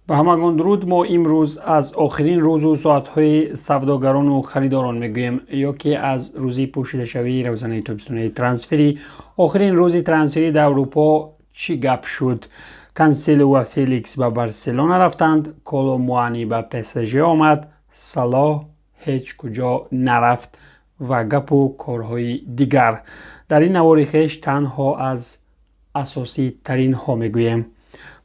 Ба ҳамагон дуруд. Мо имрӯз аз охирин рӯзу соатҳои савдогарону харидорон мегӯем ё ки аз рӯзи пӯшидашавии равзанаи тобистонаи трансферӣ. Охирин рӯзи трансферӣ дар Аврупо чӣ гап шуд? Кансело ва Феликс ба Барселона рафтанд, Коло Муани ба ПСЖ омад, Салоҳ ҳеҷ куҷо нарафт ва гапу корҳои дигар. Дар ин навори хеш танҳо аз асоситаринҳо мегӯем.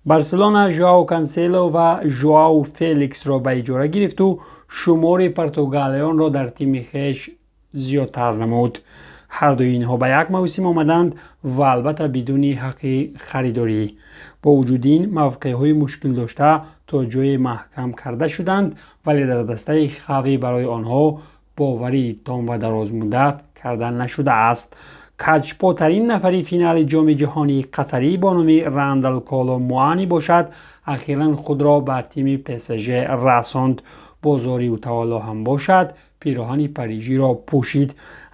Барселона Жоау Кансело ва Жоау Феликсро ба иҷора гирифту шумори португалиёнро дар тими хеш зиёдтар намуд. Ҳардуи инҳо ба як мавсим омаданд ва албатта бидуни ҳаққи харидорӣ. Бо вуҷуди ин, мавқеъҳои мушкилдошта то ҷое маҳкам карда шуданд, вале дар дастаи Хави барои онҳо боварии том ва дарозмуддат карда нашудааст. Каҷпотарин нафари финали Ҷоми ҷаҳонии қатарӣ бо номи Рандал Коло Муани бошад, ахиран худро ба тими ПСЖ расонд. Бозори ӯ ҳам бошад, пироҳани парижиро пӯшид.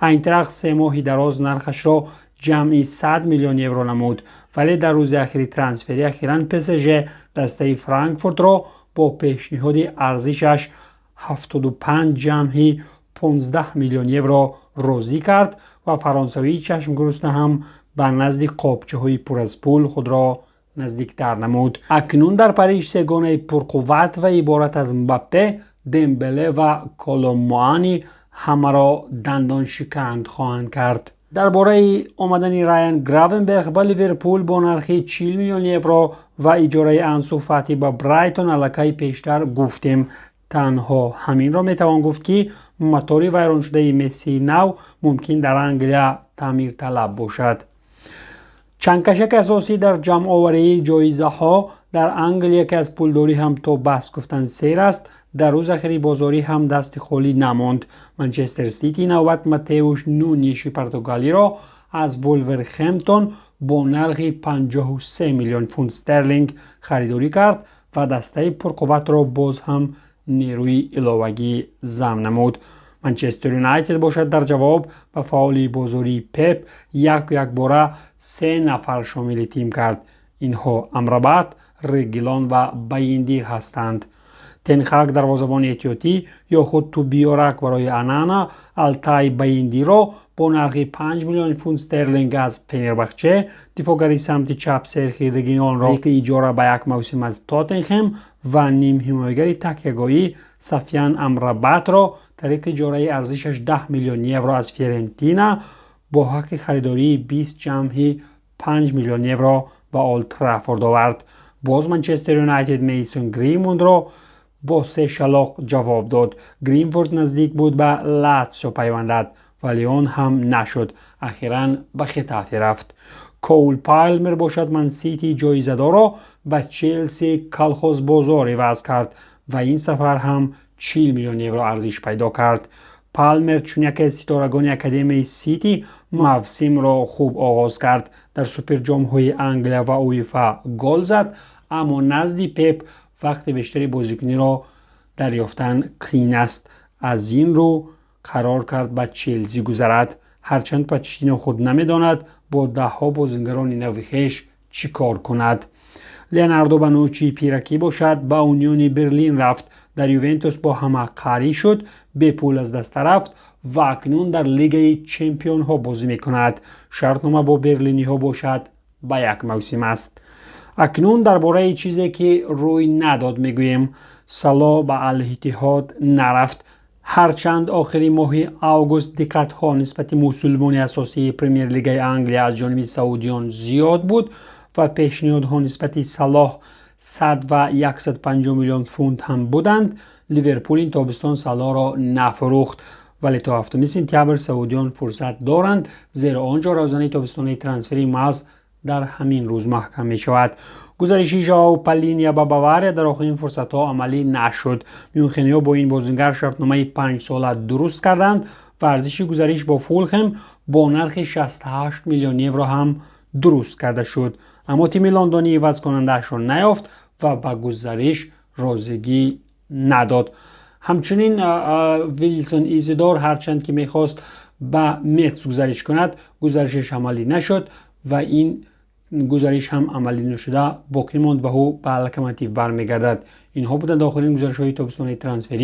Айнтрахт 3 моҳи дароз нархашро ҷамъи 100 миллион евро намуд, вале дар рӯзи ахири трансферӣ ахиран ПСЖ дастаи Франкфуртро бо пешниҳоди арзишаш 75 ҷамъи 15 миллион евро розӣ кард ва фаронсавии чашмгурусна ҳам ба назди қобчаҳои пур аз пул худро наздиктар намуд. Акнун дар Париж сегонаи пурқувват ва иборат аз Мбаппе, Дембеле ва Коломуани ҳамаро дандоншиканд хоҳанд кард. Дар бораи омадани Райан Гравенберг ба Ливерпул бо нархи 40 миллион евро ва иҷораи Ансу Фати ба Брайтон аллакай пештар гуфтем. Танҳо ҳаминро метавон гуфт, ки мотори вайроншудаи Мессии нав мумкин дар Англия таъмирталаб бошад. Чангкашаки асосӣ дар ҷамъоварии ҷоизаҳо дар Англия, ки аз пулдорӣ ҳам то баҳс гуфтан сер аст, дар рӯз ахири бозорӣ ҳам дасти холӣ намонд. Манчестер Сити навбат Матеуш Нуниши португалиро аз Вулверхемптон бо нархи 53 миллион фунт стерлинг харидорӣ кард ва дастаи пурқувватро боз ҳам нерӯи иловагӣ зам намуд. Манчестер Юнайтед бошад, дар ҷавоб ба фаъоли бозории Пеп яку якбора се нафар шомили тим кард. Инҳо Амрабат, Регилон ва Баиндир ҳастанд. Тен Хаг дарвозабони эҳтиётӣ ё худ тубиёрак барои Онана Алтай Баиндирро бо нархи 5 миллион фунт стерлинг аз Фенербахче, дифоъгари самти чап Серхи Регилонро тариқи иҷора ба як мавсим аз Тоттенхем ва нимҳимоягари такягоҳӣ Сафян Амрабатро тариқи иҷораи арзишаш 10 миллион евро аз Фиорентина бо ҳаққи харидории 20 ҷамъи 5 миллион евро ба Олд Траффорд овард. Боз Манчестер Юнайтед Мейсон Гринвудро бо се шалоқ ҷавоб дод. Гринвуд наздик буд ба Латсио пайвандад, вале он ҳам нашуд, ахиран ба Хетафе рафт. Коул Палмер бошад, Мансити ҷоизадорро ба Челси калхозбозор иваз кард ва ин сафар ҳам 40 миллион евро арзиш пайдо кард. Палмер чун яке аз ситорагони академияи Сити мавсимро хуб оғоз кард, дар суперҷомҳои Англия ва УЕФА гол зад, аммо назди Пеп вақти бештари бозикуниро дарёфтан қиин аст. Аз ин рӯ қарор кард ба Челси гузарад, ҳарчанд Почеттино худ намедонад бо даҳҳо бозингарони нави хеш чӣ кор кунад. Леонардо Бонуччи пиракӣ бошад, ба Униони Берлин рафт. Дар Ювентус бо ҳама қарӣ шуд, бепул аз даста рафт ва акнун дар Лигаи чемпионҳо бозӣ мекунад. Шартнома бо берлиниҳо бошад, ба як мавсим аст. Акнун дар бораи чизе, ки рӯй надод, мегӯем. Салоҳ ба Алҳиттиҳод нарафт. Ҳарчанд охири моҳи август диққатҳо нисбати мусулмони асосии Премер-лигаи Англия аз ҷониби саудиён зиёд буд ва пешниҳодҳо нисбати Салоҳ 100 ва 150 миллион фунт ҳам буданд, Ливерпул ин тобистон Салоҳро нафурӯхт. Вале то 7 сентябр саудиён фурсат доранд, зеро он ҷо равзанаи тобистонаи трансфери маҳз дар ҳамин рӯз маҳкам мешавад. Гузариши Жоау Палиния ба Бавария дар охирин фурсатҳо амалӣ нашуд. Мюнхениҳо бо ин бозингар шартномаи 5-сола дуруст карданд ва арзиши гузариш бо Фулхем бо нархи 68 миллион евро ҳам дуруст карда шуд, аммо тими лондонӣ ивазкунандаашро наёфт ва ба гузариш розигӣ надод. Ҳамчунин Вилсон Изидор ҳарчанд ки мехост ба Метс гузариш кунад, гузаришаш амалӣ нашуд ва ин Гузариш ҳам амалӣ нашуда боқӣ монд ва ӯ ба «Локомотив» бармегардад. Инҳо буданд охирин гузаришҳои тобистонаи трансферӣ.